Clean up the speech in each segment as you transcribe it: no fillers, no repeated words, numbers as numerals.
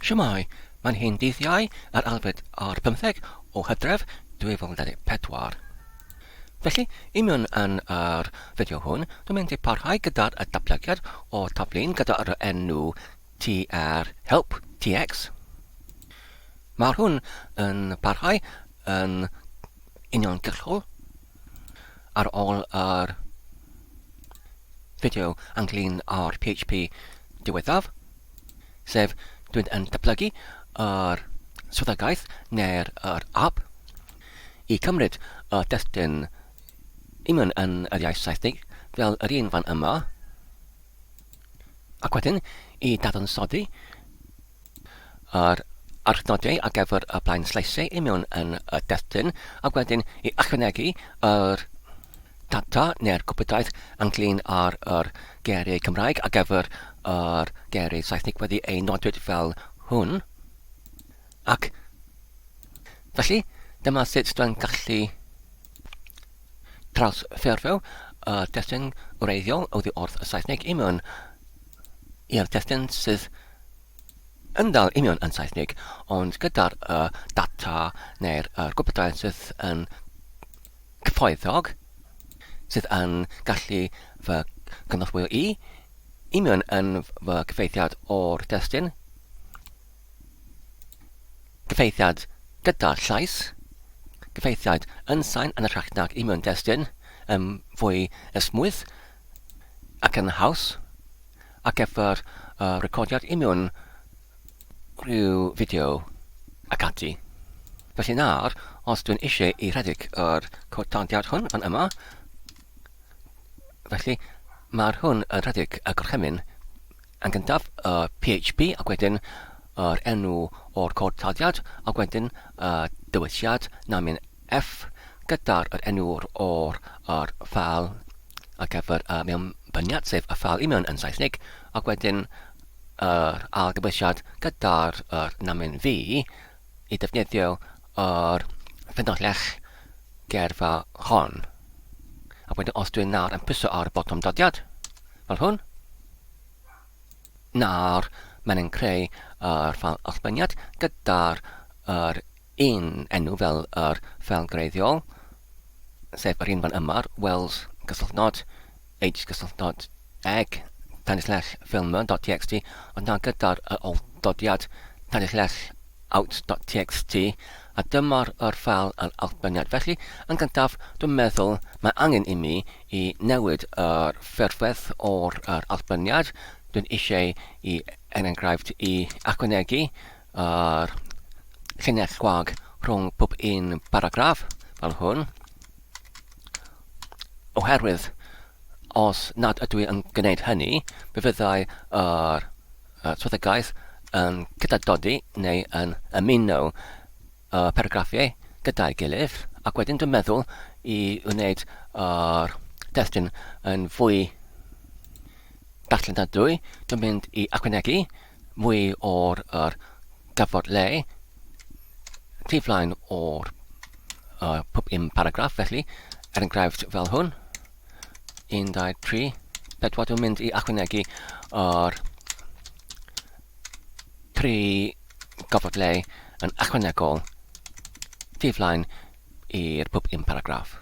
Shwmae, mae'n hen dydd Iau, yr alfed ar bymtheg o Hydref 2024. Felly, i mewn yn yr fideo hwn, dwi'n mynd i parhau gyda'r datblygiad o'r taflun gyda'r enw TR Help TX. Mae'r hwn yn parhau yn uniongyrchol ar ôl yr fideo ynglyn â'r PHP diweddaf, sef dwi'n yn datblygu yr swyddogaeth neu'r yr app i cymryd y destun union yn yr iaith Saesneg fel yr un fan yma, ac wedyn i dadansoddi yr archnodau ar gyfer y blaen sleisiau i mewn yn y destun ac wedyn i ychwanegu yr data neu'r gwybodaeth ynglyn â'r yr geiriau Cymraeg ar gyfer yr geiriau Saesneg wedi ei nodwyd fel hwn. Ac felly dyma sut dwi'n gallu trawsffurfio y testun wreiddiol oddi wrth y Saesneg i mewn i'r testun sydd yn dal union yn Saesneg, ond gyda'r uh, data neu'r uh, gwybodaeth sydd yn cyfoethog, sydd yn gallu fy cynorthwyo i, union yn fy cyfeithiad o'r testun, cyfeithiad gyda llais, cyfeithiad yn sain yn hytrach nag union destun, yn fwy esmwyth ac yn haws. ar gyfer y recordiad i mewn rhyw fideo ac ati. Felly nawr, os dwi'n eisiau i rhedeg yr cod-tarddiad hwn fan yma, felly mae'r hwn yn rhedeg y gorchymyn yn gyntaf y PHP ac wedyn yr enw o'r cod tarddiad ac wedyn y dewisiad namin F gyda'r yr enw o'r yr ffeil ar gyfer y mewnbyniad, sef y ffeil i mewn yn Saesneg, ac wedyn yr ail gymwysiad gyda'r yr namyn V i defnyddio yr ffynhonnell gerfa hon. Ac wedyn os dwi'n nawr yn pwyso ar y botwm dodiad, fel hwn, nawr mae'n yn creu yr ffeil allbyniad gyda'r yr un enw fel yr ffeil greiddiol, sef yr un fan yma, Wells gysylltnod, H gysylltnod, eg, tanysllell filmer.txt, ond na gyda'r oldodiad tanysllell out.txt, a dyma'r yr ffeil yr allbyniad. Felly, yn gyntaf, dwi'n meddwl mae angen i mi i newid yr ffurfwedd o'r yr allbyniad. Dwi'n eisiau i, er enghraifft, i ychwanegu yr llinell gwag rhwng pob un paragraff, fel hwn, oherwydd os nad ydw i yn gwneud hynny, fe fyddai yr swyddogaeth yn cydadodi neu yn ymuno y paragraffiau gyda'i gilydd, ac wedyn dwi'n meddwl i wneud yr destun yn fwy darllenadwy, dwi'n mynd i ychwanegu mwy o'r yr gyfnod le tu flaen o'r uh, pob un paragraff, felly, er enghraifft fel hwn, 1, 2, 3, 4, dwi'n mynd i ychwanegu yr tri gofod le yn ychwanegol tu flaen i'r pob un paragraff.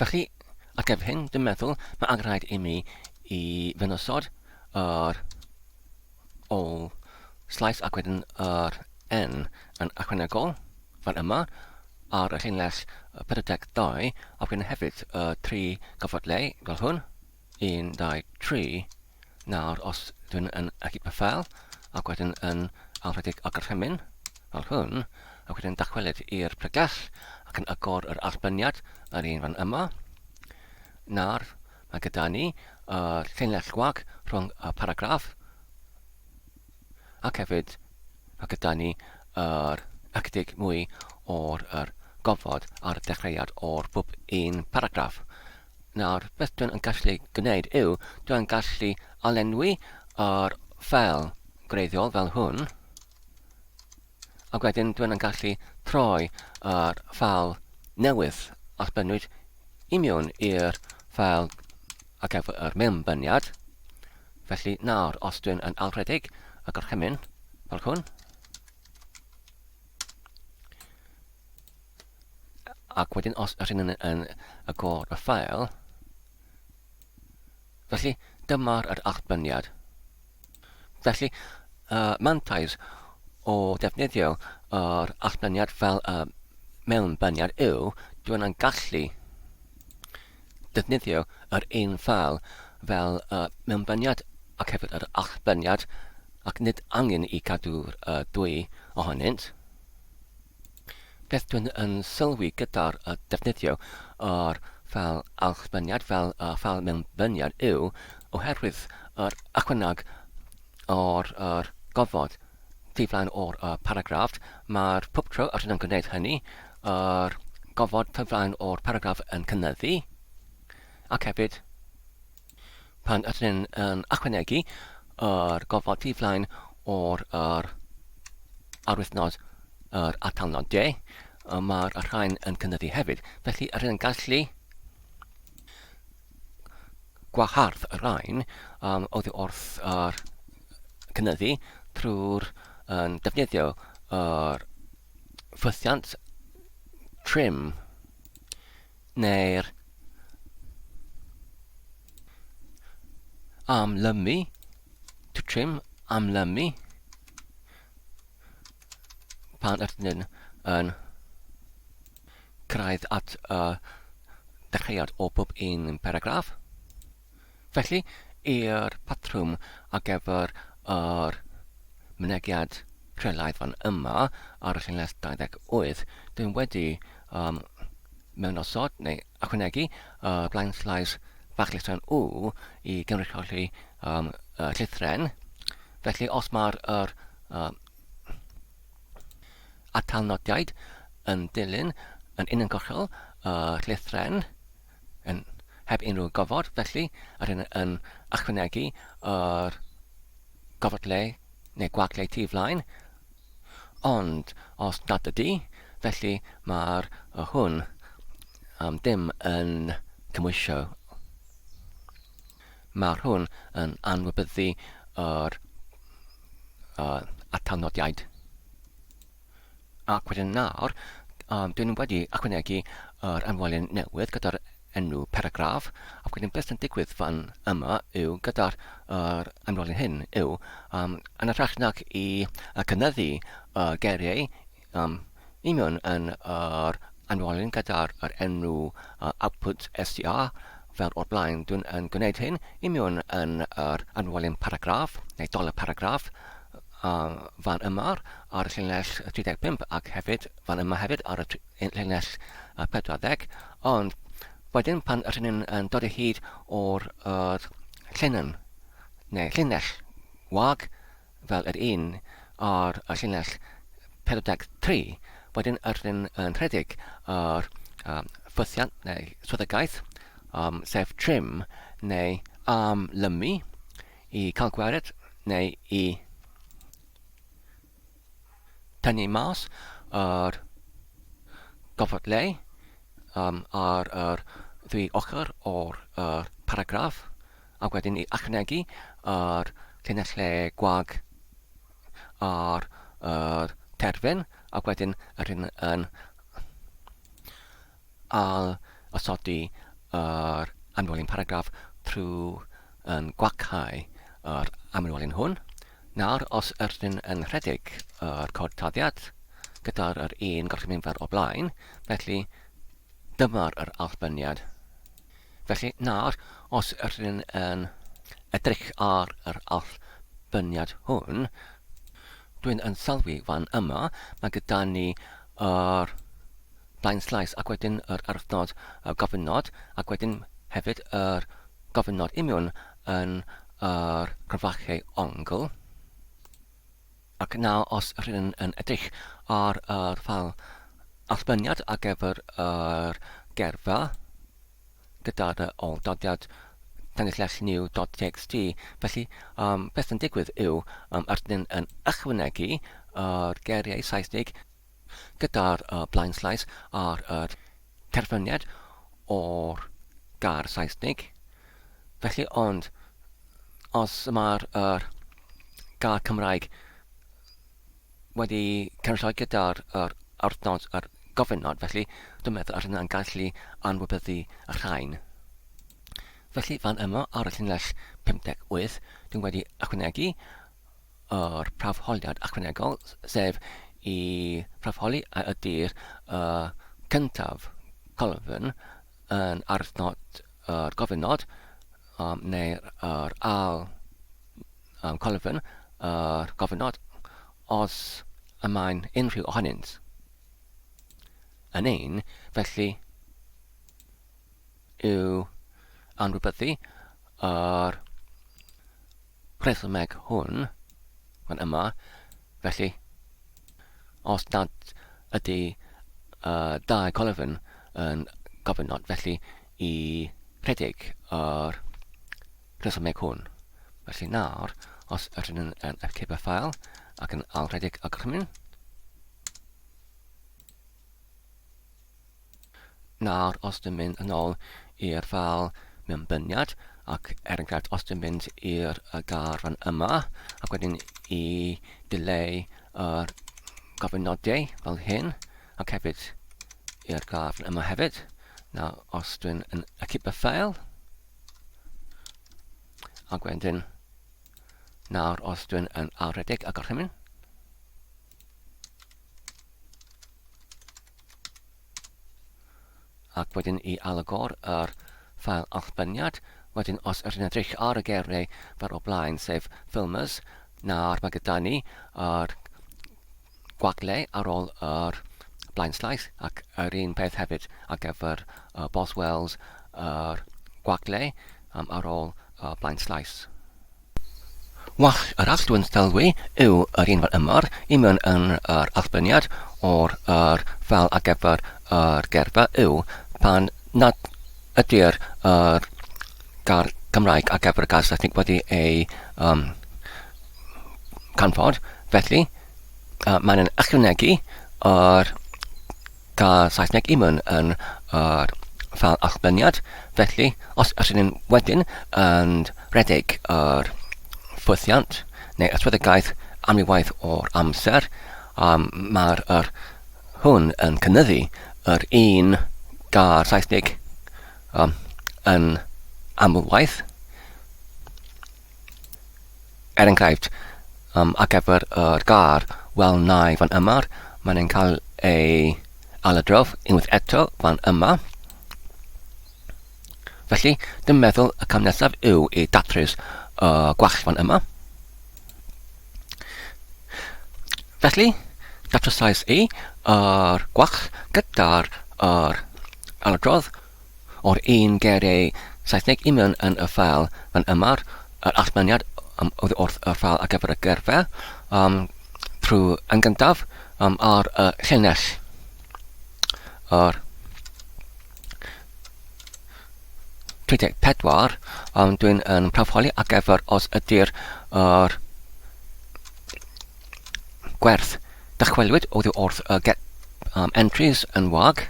Felly, ar gyfer hyn, dwi'n meddwl mae angen rhaid i mi i fynosod yr ôl slice ac wedyn yr n yn ychwanegol fan yma ar y llinell 42 ac wedyn hefyd y tri gofod le fel hwn 1, 2, 3 Nawr, os dwi'n yn achub y ffeil, ac wedyn yn alrhedeg y gorchymyn, fel hwn, ac wedyn dychwelyd i'r pregell, ac yn agor yr allbyniad yr un fan yma, nawr mae gyda ni y llinell gwag rhwng y paragraff, ac hefyd mae gyda ni yr ychydig mwy o'r yr gofod ar y dechreuad o'r bob un paragraff. Nawr, beth dwi'n yn gallu gwneud yw, dwi'n gallu alenwi yr ffeil gwreiddiol fel hwn, ac wedyn dwi'n yn gallu troi yr ffeil newydd allbynnwyd i mewn i'r ffeil ar gyfer yr mewnbyniad. Felly nawr, os dwi'n yn alrhedeg y gorchymyn fel hwn. Ac wedyn os ydyn yn, yn agor y ffael, felly dyma'r yr allbyniad. Felly, y mantais o defnyddio yr allbyniad fel y mewnbyniad yw dwi'n yn gallu defnyddio yr un ffael fel y mewnbyniad ac hefyd yr allbyniad ac nid angen i gadw'r y dwy ohonynt. Beth dwi'n yn sylwi gyda'r y defnyddio yr ffeil allbyniad fel y ffeil mewnbyniad yw oherwydd yr ychwaneg o'r yr gofod tu flaen o'r y paragraff, mae'r pob tro yr yn gwneud hynny, yr gofod tu flaen o'r paragraff yn cynyddu, ac hefyd Pan ydyn yn ychwanegu yr gofod tu flaen o'r yr arwyddnod yr atalnod de, mae'r rhain yn cynyddu hefyd. Felly rydyn yn gallu gwahardd y rhain um, oddi wrth yr cynyddu trwy'r um, defnyddio yr ffythiant trim neu'r amlymu, to trim, amlymu, pan ydyn yn cyrraedd at y dechreuad o bob un paragraff. Felly, i'r patrwm ar gyfer yr mynegiad rheolaidd fan yma ar y llinell 28, dwi'n wedi um, mewnosod neu ychwanegu y blaenllais fach llythrennau U i gynrychioli um, y llythren. Felly, os mae'r yr, uh, atalnodiaid yn dilyn yn uniongyrchol y llythren, yn heb unrhyw gofod, felly yr hyn yn ychwanegu yr gofod le neu gwag le tu flaen, ond os nad ydy, felly mae'r hwn um, dim yn cymwysio. Mae'r hwn yn anwybyddu yr uh, atalnodiaid. Ac wedyn nawr, um, dyn nhw wedi ychwanegu yr enwolion newydd gyda'r enw paragraff, ac wedyn beth sy'n digwydd fan yma yw gyda'r yr enwolion hyn yw, um, yn hytrach nag i uh, cynyddu y geiriau um, i mewn yn yr enwolion gyda'r yr enw uh, output STR, fel o'r blaen, dwi'n yn gwneud hyn i mewn yn yr enwolion paragraff, neu doler paragraff, a fan yma ar y llinell 35 ac hefyd fan yma hefyd ar y llinell 40, ond wedyn pan rydyn ni'n yn dod o hyd o'r yr llinyn neu llinell wag fel yr un ar y llinell 43, wedyn rydyn yn rhedeg yr um, ffythiant neu swyddogaeth, um, sef trim neu amlymu i cael gwared neu i tynnu mas yr gofod le um, ar yr ddwy ochr o'r yr paragraff ac wedyn i ychwanegu yr llinell lle gwag ar yr terfyn ac wedyn yr hyn yn Al osodi yr amlwelyn paragraff trwy yn gwacau yr amlwelyn hwn. Nawr, os ydyn yn rhedeg yr cod tarddiad gyda'r yr un gorchymyn fel o'r blaen, felly dyma'r yr allbyniad. Felly nawr, os ydyn yn edrych ar yr allbyniad hwn, dwi'n yn sylwi fan yma, mae gyda ni yr blaenslaes ac wedyn yr arwyddnod y gofynnod ac wedyn hefyd yr gofynnod imiwn yn yr cromfachau ongl. Ac nawr os rydyn yn edrych ar yr ffeil allbyniad ar gyfer yr gerfa gyda'r ôl-doddiad tanlinell new dot txt, felly um, beth sy'n digwydd yw um, rydyn yn ychwanegu yr geiriau Saesneg gyda'r blaenslaes ar yr terfyniad o'r gair Saesneg. Felly, ond, os mae'r yr gair Cymraeg wedi cynrychioli gyda'r yr arthnod yr gofynnod, felly dwi'n meddwl yr hynna'n gallu anwybyddu y rhain. Felly fan yma ar y llinell 58, dwi'n wedi ychwanegu yr prawfholiad ychwanegol, sef i prawfholi a ydy'r y cyntaf colofn yn arthnod yr gofynnod, um, neu'r yr ail um, colofn yr gofynnod, os y mae'n unrhyw ohonynt yn un, felly yw anwybyddu yr rhesymeg hwn fan yma, felly os nad ydy uh, dau colofn yn gofynnod, felly i rhedeg yr rhesymeg hwn. Felly nawr, os ydyn yn, yn archif y ffael ac yn ailrhedeg y gorchymyn, Nawr, os dwi'n mynd yn ôl i'r ffeil mewnbyniad, ac er enghraifft, os dwi'n mynd i'r gair fan yma, ac wedyn i dileu yr gofynodiau fel hyn, ac hefyd i'r gair fan yma hefyd. Nawr, os dwi'n yn equip y ffeil, ac wedyn, nawr os dwi'n yn aredig y gorchymyn, ac wedyn i alagor yr ffael allbyniad. Wedyn os ydyn edrych ar y geiriau fel o blaen, sef filmers, nawr mae gyda ni yr gwagle ar ôl yr blaen slaes ac yr un peth hefyd ar gyfer y Boswells, yr gwagle um, ar ôl y blaen slaes. Wall arall dwi'n sylwi yw yr un fel yma, i mewn yn yr allbyniad o'r yr ffeil ar gyfer yr gerfa yw pan nad ydy'r yr gair Cymraeg ar gyfer y gair Saesneg wedi ei um, canfod, felly uh, mae'n ychwanegu yr Gair Saesneg i mewn yn yr ffeil allbyniad, felly os ydyn ni'n wedyn yn rhedeg yr ffwythiant neu y swyddogaeth amrywaith o'r amser, um, mae'r yr hwn yn cynyddu yr un gair Saesneg um, yn amlwaith. Er enghraifft, um, ar gyfer yr gair wel nai fan yma, mae'n ein cael ei ailadrodd unwaith eto fan yma. Felly, dwi'n meddwl y cam nesaf yw i datrys y gwall fan yma. Felly, datrysais i yr gwall gyda'r yr ailadrodd o'r un geiriau Saesneg i mewn yn y ffeil fan yma, yr allbyniad um, oddi wrth y ffeil ar gyfer y gerfa, um, trwy yn gyntaf um, ar y llinell yr 34, um, dwi'n yn prawfholi ar gyfer os ydy'r yr Gwerth. Dychwelwyd oddi wrth y get um, entries yn wag.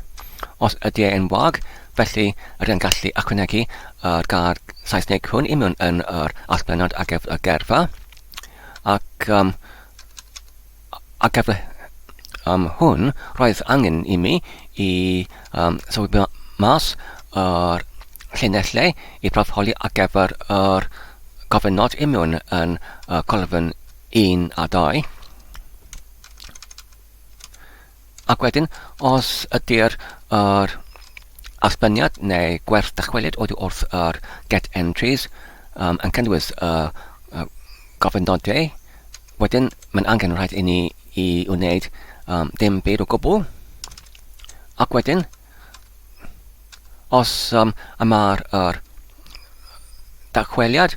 Os ydy e'n wag, felly rydyn yn gallu ychwanegu yr gair Saesneg hwn i mewn yn yr allbennod ar gyfer y gerfa. Ac um, ar gyfer um, hwn, roedd angen i mi i um, sylwi mas yr llinellau i prawfholi ar gyfer yr gofynnod i mewn yn y colofn 1 a 2. Ac wedyn, os ydy'r yr allbyniad neu gwerth dychwelyd oddi wrth yr get entries um, yn cynnwys y, y gofynnodau, wedyn mae'n angen rhaid i ni i wneud um, dim byd o gwbl. Ac wedyn, Os um, y mae'r yr dychweliad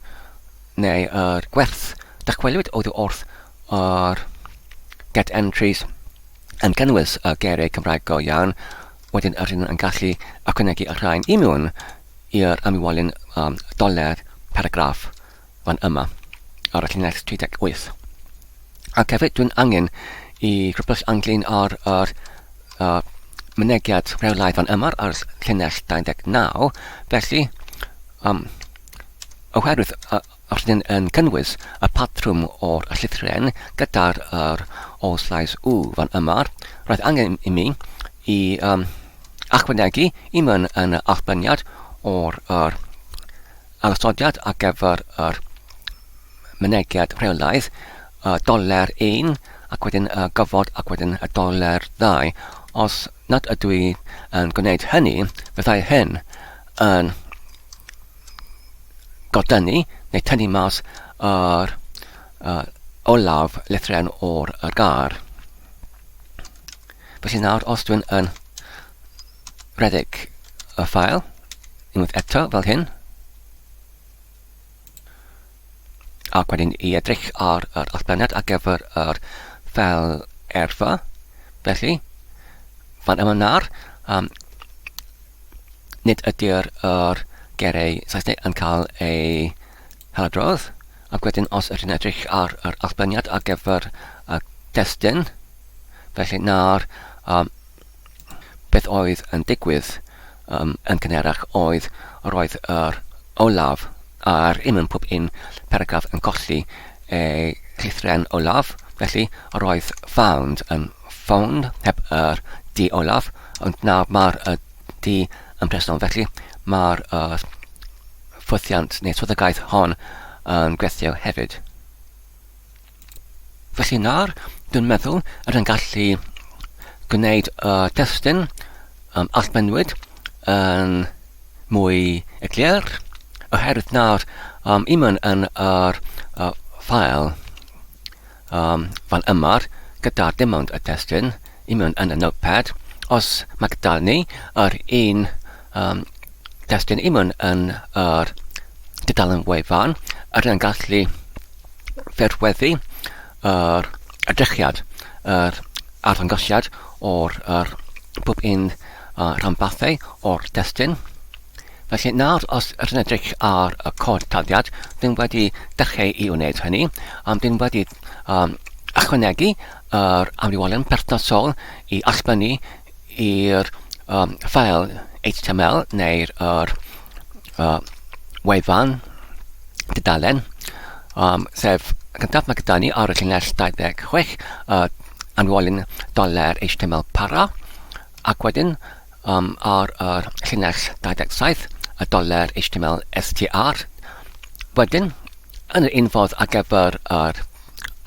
neu yr gwerth dychwelwyd oddi wrth yr get entries yn cynnwys y geiriau Cymraeg go iawn, wedyn yr hyn yn gallu ychwanegu y rhain i mewn i'r amywolyn um, doler paragraff fan yma ar y llinell 38. Ac hefyd dwi'n angen i grybwyll ynglyn â'r yr, uh, mynegiad rheolaidd fan yma ar llinell 29, felly um, oherwydd uh, Rydyn yn cynnwys y patrwm o'r llythrennau gyda'r yr oslais U fan yma. Roedd angen i mi i um, ychwanegu i mewn yn y allbyniad o'r yr alasodiad ar gyfer yr mynegiad rheolaidd, y doler 1 ac wedyn y gofod ac wedyn y doler 2. Os nad ydw i yn gwneud hynny, fyddai hyn yn godynnu neu tynnu mas yr uh, olaf lythrennau o'r yr gair. Felly nawr, os dwi'n yn rhedeg y ffael, unwaith eto fel hyn, ac wedyn i edrych ar yr allbyniad ar gyfer yr ffeil erfa, felly, fan yma nawr, um, Nid ydy'r yr geiriau Saesneg yn cael eu haladrodd, ac wedyn os ydyn edrych ar yr allbyniad ar gyfer y testun, felly na'r um, beth oedd yn digwydd um, yn cynharach oedd roedd yr olaf a'r un mewn pob un paragraff yn colli ei llythrennau olaf, felly roedd found yn found heb yr d olaf, ond nawr mae'r y d yn presennol, felly mae'r uh, ffwythiant neu swyddogaeth hon yn gweithio hefyd. Felly nawr, dwi'n meddwl yr yn gallu gwneud y testun um, allbennwyd yn mwy eglur, oherwydd nawr um, i mewn yn yr uh, ffael um, fan yma gyda dim ond y testun i mewn yn y notepad, os mae gyda ni yr un um, testun i mewn yn yr dudalen wefan, yr yn gallu ffurfweddu yr edrychiad, yr arddangosiad o'r yr pob un uh, rhanbarthau o'r destun. Felly nawr, os ydyn edrych ar y cod taddiad, dyn wedi dechrau i wneud hynny, um, dyn wedi um, ychwanegu yr amrywiolion perthnasol i allbynnu i'r um, ffael HTML neu'r yr, uh, wefan dudalen, um, sef gyntaf mae gyda ni ar y llinell 26 uh, anwolyn doler HTML para, ac wedyn um, ar yr llinell 27 y doler HTML STR. Wedyn, yn yr un ffordd ar gyfer yr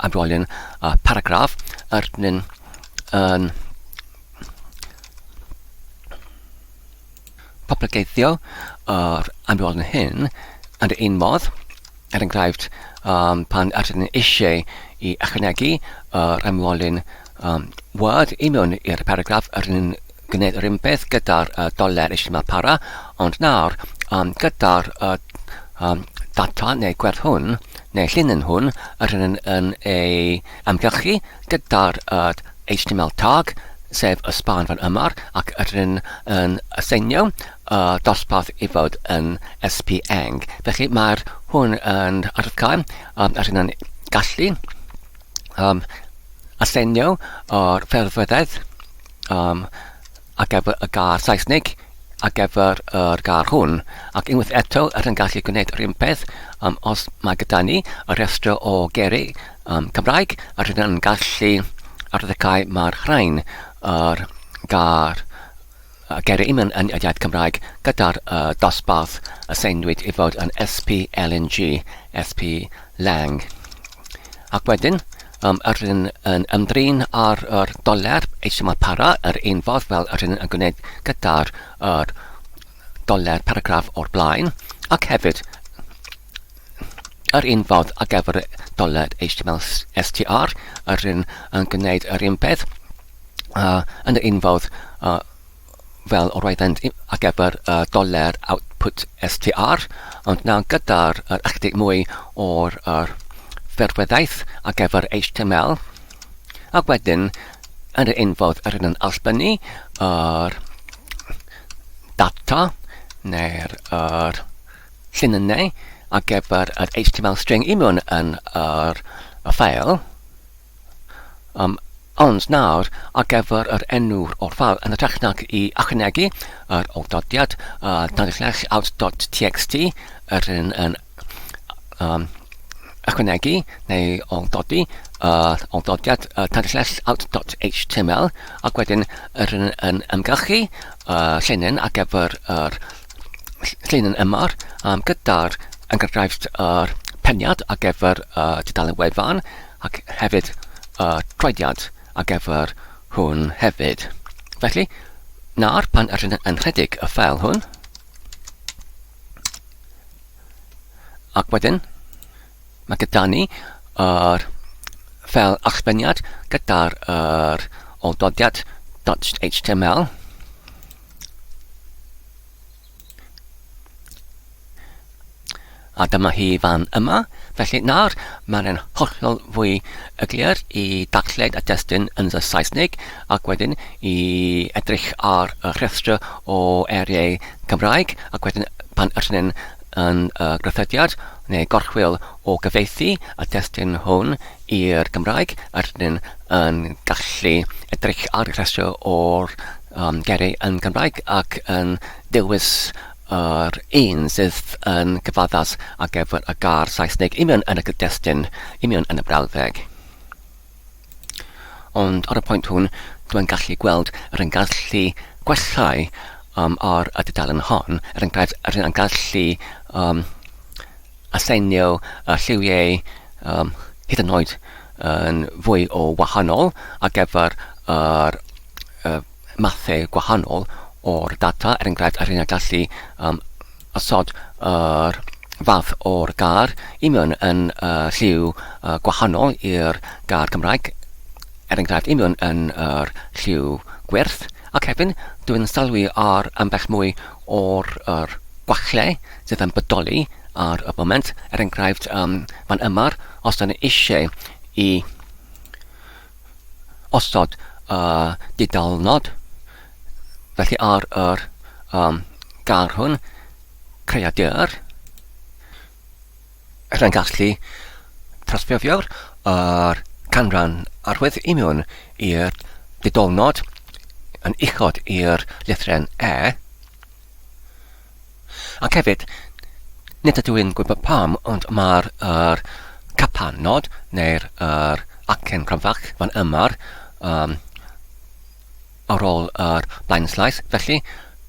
amrywiolyn uh, paragraff, yr yn, yn poblogeiddio yr amrywiolyn hyn yn yr un modd, er enghraifft, um, pan ydyn ni eisiau i ychwanegu yr amrywiolyn um, Word i mewn i'r paragraff, ydyn ni'n gwneud yr un peth gyda'r uh, doler HTML para, ond nawr um, gyda'r uh, um, data neu gwerth hwn, neu llinyn hwn, ydyn ni'n yn ei amgylchu gyda'r uh, HTML tag, sef y span fan yma, ac ydyn ni'n yn aseinio y dosbarth i fod yn SPEng. Felly mae'r hwn yn arddgael, um, ydyn ni'n gallu um, aseinio o'r ffurfwededd um, ar gyfer y gair Saesneg ar gyfer yr gair hwn. Ac unwaith eto, rydyn yn gallu gwneud yr un peth um, os mae gyda ni y rhestr o geiriau um, Cymraeg, rydyn yn gallu arddegau mae'r rhain yr gair y geiriau union yn yr iaith Cymraeg gyda'r uh, dosbarth y seinwyd i fod yn SPLNG, SP Lang. Ac wedyn, um, yr un yn ymdrin ar yr doler HTML para yr un fodd fel yr un yn gwneud gyda'r yr doler paragraff o'r blaen, ac hefyd yr un fodd ar gyfer doler HTML STR, yr un yn gwneud yr un peth, uh, yn yr un fodd uh, fel o roeddent ar gyfer y doler output STR, ond nawr gyda'r yr ychydig mwy o'r yr ffurfweddaeth ar gyfer HTML, ac wedyn yn yr un fodd yr yn allbynnu yr data neu'r yr llinynau ar gyfer yr HTML string i mewn yn yr y ffael. Um, ond nawr, ar gyfer yr enw o'r ffeil, yn hytrach nag i ychwanegu yr awdurdodiad uh, out.txt, yr un yn um, ychwanegu neu oldodi yr oldodiad y tanllell out.html ac wedyn yr yn, yn ymgyrchu y llinyn ar gyfer yr llinyn yma um, gyda'r enghraifft yr peniad ar gyfer y tudalen wefan ac hefyd y troediad ar gyfer hwn hefyd. Felly, nawr pan ydyn yn rhedeg y ffeil hwn, Ac wedyn, mae gyda ni yr ffeil allbyniad gyda'r yr oldodiad .html. A dyma hi fan yma. Felly nawr mae'n hollol fwy glir i darllen y testun yn y Saesneg ac wedyn i edrych ar y rhestr o eiriau Cymraeg ac wedyn pan ydyn ni'n yn y gweithrediad neu gorchwyl o gyfieithu y testun hwn i'r Gymraeg, rydyn yn gallu edrych ar y rhestr o'r um, geiriau yn Gymraeg ac yn dewis yr un sydd yn cyfaddas ar gyfer y gair Saesneg union yn y cyd-destun, union yn y brawddeg. Ond ar y pwynt hwn, dwi'n gallu gweld yr yn gallu gwellhau um, ar y dudalen hon, er enghraifft, yr yn gallu um, aseinio y lliwiau um, hyd yn oed yn fwy o wahanol ar gyfer yr uh, mathau gwahanol o'r data, er enghraifft, yr yn gallu um, osod yr fath o'r gair i mewn yn uh, lliw uh, gwahanol i'r gair Cymraeg, er enghraifft i mewn yn yr lliw gwyrdd, ac hefyd dwi'n sylwi ar ambell mwy o'r yr gwallau sydd yn bodoli ar y foment, er enghraifft um, fan yma, os dyn ni eisiau i osod y uh, didalnod, felly ar yr um, gair hwn, creadur, rhaid gallu trosffurfio'r yr canran arwydd i mewn i'r didolnod yn uchod i'r lythrен E. Ac hefyd, nid ydw i'n gwybod pam, ond mae'r yr capanod neu'r yr acen cronfach fan yma'r um, ar ôl yr blaenslaes, felly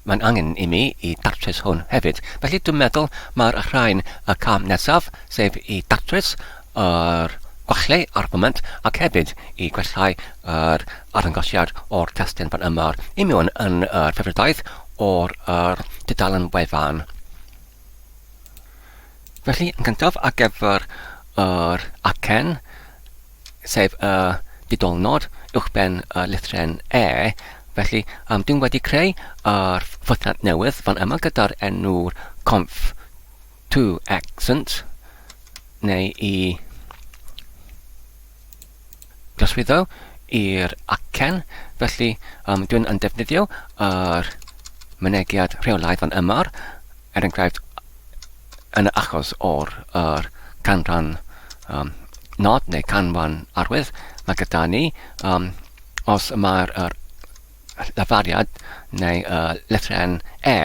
mae'n angen i mi i datrys hwn hefyd. Felly dwi'n meddwl mae'r rhain y cam nesaf, sef i datrys yr gwallau ar y foment ac hefyd i gwellhau yr arddangosiad o'r testun fan yma i mewn yn yr ffefrydaeth o'r yr tudalen wefan. Felly, yn gyntaf, ar gyfer yr acen, sef y didolnod uwchben y lythrен E, felly um, dwi'n wedi creu yr ffwythiant newydd fan yma gyda'r enw'r conf to accent, neu i drosglwyddo i'r acen, felly um, dwi'n yn defnyddio yr mynegiad rheolaidd fan yma, er enghraifft yn y achos o'r yr canran um, nod neu canran arwydd, mae gyda ni, um, os mae'r yr lafariad neu y lythrен E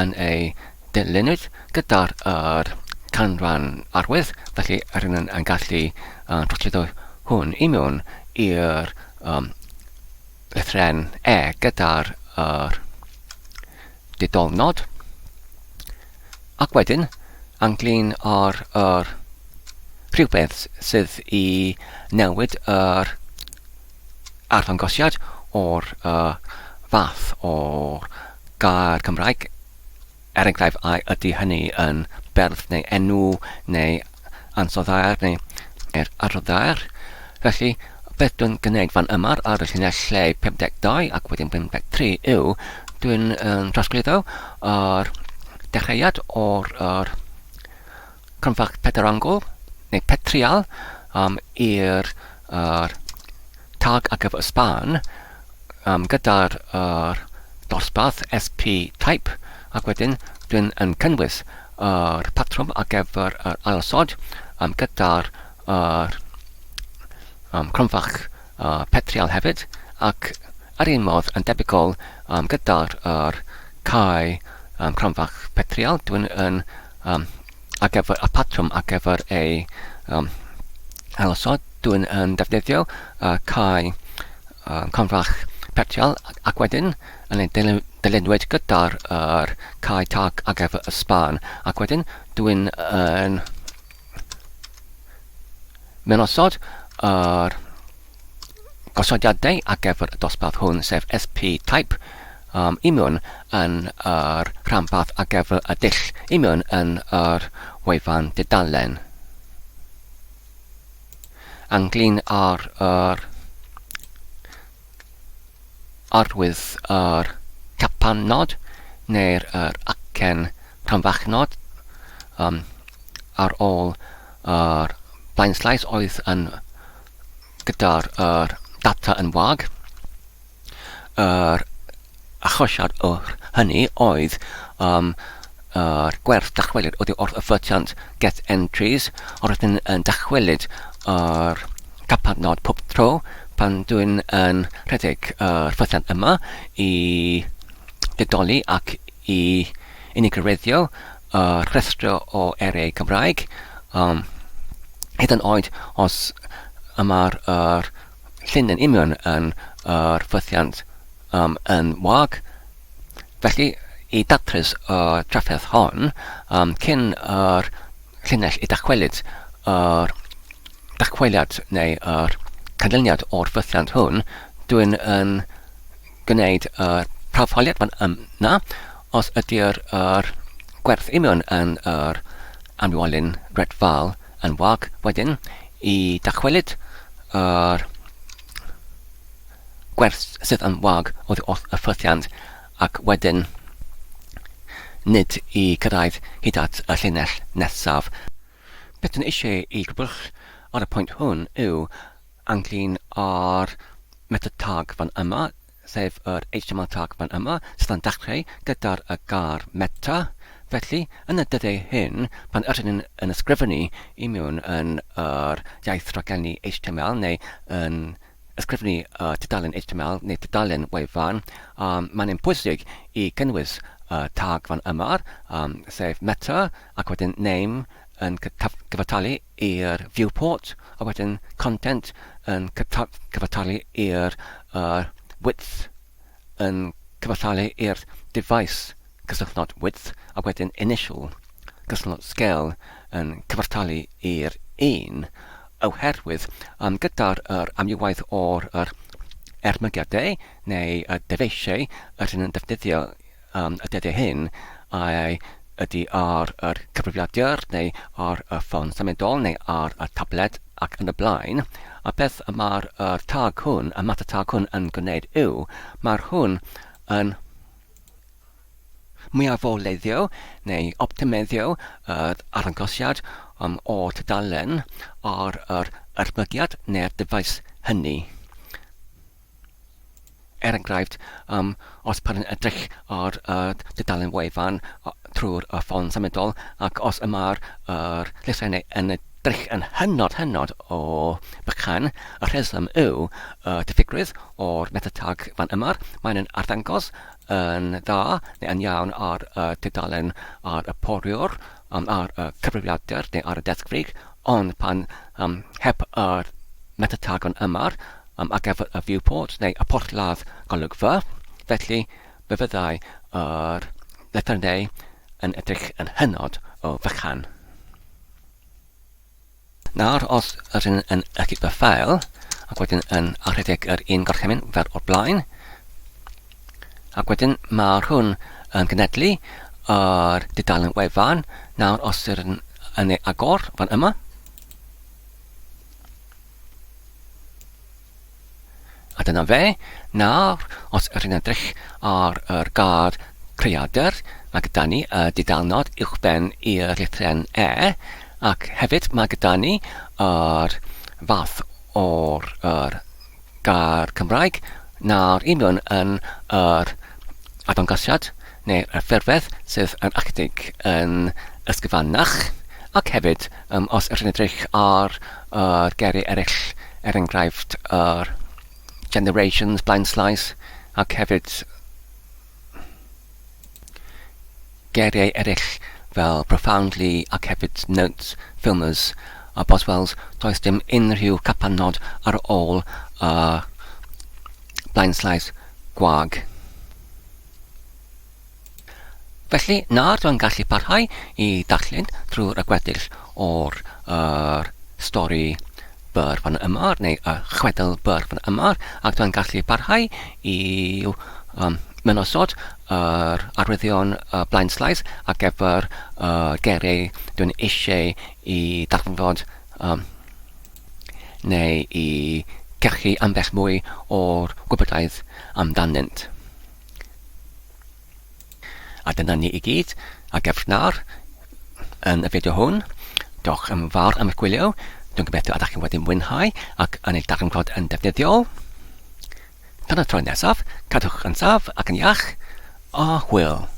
yn ei dilynwyd gyda'r yr canran arwydd, felly rydyn yn, yn gallu uh, trosglwyddo hwn i mewn i'r um, lythrен E gyda'r yr didolnod. Ac wedyn, ynglyn â'r yr rhywbeth sydd i newid yr arddangosiad o'r uh, fath o'r gair Cymraeg, er enghraifft, ai ydy hynny yn berf neu enw neu ansoddair neu er arwyddair. Felly, beth dwi'n gwneud fan yma ar y llinell lle 52 ac wedyn 53 yw, dwi'n um, trosglwyddo yr dechreuad o'r er, cronfach pedrangl neu petrial um, i'r er, tag ar gyfer y span um, gyda'r er, dosbarth SP type ac wedyn dwi'n yn cynnwys yr patrwm ar gyfer yr ailosod um, gyda'r yr, um, cronfach uh, petrial hefyd ac ar un modd yn debygol um, gyda'r yr cae um, cronfach petrial dwi'n yn um, ar gyfer y patrwm ar gyfer ei um, ailosod, dwi'n yn defnyddio cae confrach petial ac wedyn yn ei dilynwyd gyda'r er cae tag ar gyfer y span ac wedyn dwi'n yn mewn-osod yr gosodiadau ar gyfer y dosbarth hwn, sef SP type, um, i mewn yn yr rhanbarth ar gyfer y dull i mewn yn yr wefan dudalen. Ynglyn â'r yr arwydd yr capanod neu'r yr acen rhanfachnod um, ar ôl yr blaenslaes oedd yn gyda'r yr data yn wag. Yr achosiad o hynny oedd um, yr gwerth dychwelyd oddi wrth y ffythiant get entries, ond rydyn yn dychwelyd yr capadnod pob tro pan dwi'n yn rhedeg yr ffythiant yma i didoli ac i unigryreddio y rhestr o eiriau Cymraeg, um, hyd yn oed os y mae'r yr llun yn union yn yr ffythiant um, yn wag. Felly, i datrys y trafferth hon, um, cyn yr llinell i dychwelyd yr dychweliad neu yr canlyniad o'r ffythiant hwn, dwi'n yn gwneud y prawfholiad fan yna, os ydy'r yr gwerth union yn yr amrywiolyn red fal yn wag wedyn i dychwelyd yr gwerth sydd yn wag oddi wrth y ffythiant ac wedyn nid i cyrraedd hyd at y llinell nesaf. Beth dwi'n eisiau i grybwyll ar y pwynt hwn yw ynglyn â'r meta tag fan yma, sef yr HTML tag fan yma, sydd yn dechrau gyda'r y gair meta. Felly, yn y dyddiau hyn, pan ydyn ni'n yn ysgrifennu i mewn yn yr iaith rhaglenni HTML neu yn ysgrifennu y tudalen HTML neu tudalen wefan, um, mae'n ein pwysig i gynnwys y tag fan yma, um, sef meta ac wedyn name yn cyfartalu i'r viewport a wedyn content yn cyfartalu i'r uh, width yn cyfartalu i'r device cysylltnod width a wedyn initial cysylltnod scale yn cyfartalu i'r 1 oherwydd um, gyda'r yr amrywiaeth o'r yr ermygiadau neu y dyfeisiau ydyn yn defnyddio um, y dyddiau hyn, ai ydy ar yr cyfrifiadur neu ar y ffôn symudol neu ar y tabled ac yn y blaen. A beth y mae'r yr tag hwn, y mata tag hwn yn gwneud yw, mae'r hwn yn mwyafoleiddio neu optimeiddio yr arddangosiad um, o'r tudalen ar yr yrmygiad neu'r dyfais hynny. Er enghraifft, um, os pan yn edrych ar y dudalen wefan trwy'r y ffôn symudol ac os y mae'r yr llythrennau yn edrych yn hynod, hynod o bychan, y rheswm yw y diffygrwydd o'r meta tag fan yma. Mae'n yn arddangos yn dda neu yn iawn ar y tudalen ar y poriwr, um, ar y cyfrifiadur neu ar y desg frig, ond pan um, heb yr meta tag fan yma, ar gyfer y viewport neu y porthladd golygfa, felly fe fyddai yr llythrennau yn edrych yn hynod o fychan. Nawr, os ydyn yn ychydig y ffael, ac wedyn yn arhedeg yr un gorchymyn fel o'r blaen, ac wedyn mae'r hwn yn genedlu yr dudalen wefan, nawr os ydyn yn ei agor fan yma, A dyna fe. Nawr, os ydych chi'n edrych ar yr gair creadur, mae gyda ni y dudalnod uwchben i'r llythrennau E, ac hefyd mae gyda ni yr fath o'r yr gair Cymraeg nawr union yn yr arddangosiad neu'r ffurfedd sydd yn ychydig yn ysgrifennach, ac hefyd um, os ydych chi'n edrych ar yr geiriau eraill, er enghraifft yr Generations, Blind Slice, ac hefyd geiriau eraill fel Profoundly ac hefyd Notes, Filmers a Boswells, does dim unrhyw capanod ar ôl y blaenslaes gwag. Felly, nawr dwi'n gallu parhau i ddarllen drwy'r y gweddill o'r yr stori byr fan yma, neu y chwedl byr fan yma, ac dwi'n gallu parhau i um, mynosod yr arwyddion y blaenslaes ar gyfer y geiriau dwi'n eisiau i darganfod um, neu i gyrchu ambell mwy o'r gwybodaeth amdanynt. A dyna ni i gyd ar gyfer nawr yn y fideo hwn. Diolch yn fawr am eich gwylio. Dwi'n gobeithio ydych chi wedi mwynhau ac yn ei darganfod yn defnyddiol. Tan y tro nesaf, cadwch yn saff ac yn iach, a hwyl!